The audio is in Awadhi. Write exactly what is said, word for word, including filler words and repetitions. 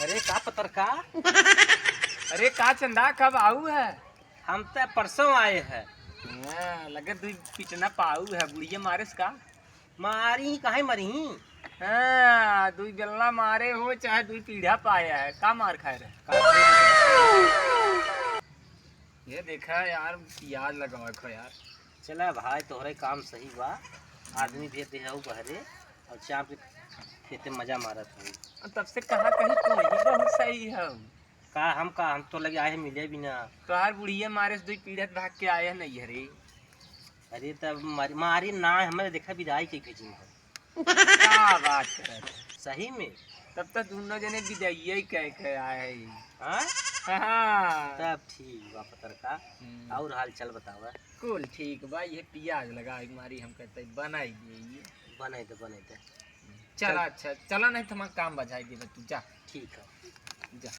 अरे का पतरका? अरे का चंदा, कब आऊ है? हम त परसों आए हैं। हाँ, लगे दुई पिटना पाऊ है, बुढ़िया मारेस का? मारी ही, काहे मरी ही? हाँ, दुई बेलना मारे हो, चाहे दुई पीढ़ा पाया है, का मार खाए रहे? का ये देखा यार, पियाज लगावे खो यार। चला भाई, तोहरे काम सही बा, आदमी भेज दे हऊ बहरे और चाप के खेते मजा मारत हऊ। तब से कहा कहीं तू ही बहुत सही है। का हम, का हम तो लगे आए हैं मिले भी ना। तोहार बुढ़िया मारे से दुई पीढ़त भाग के आए हैं नहीं हरे। अरे तब मारी, मारी ना, हमें देखा विदाई के भेजी है। का बात करत है? सही में? तब तो दोनों जने विदाइये कह के आए हैं। हाँ? हाँ। तब ठीक बा पतरका। हम्म। और हाल चाल बतावा। कुल ठीक बा, ये पियाज लगा एक मारी हम कहते बनाई दिए ये। बनाई दे, बनाई दे। चला, चल। अच्छा, चला नहीं तो हमारा काम बजाई देबे तू, जा। ठीक है। जा।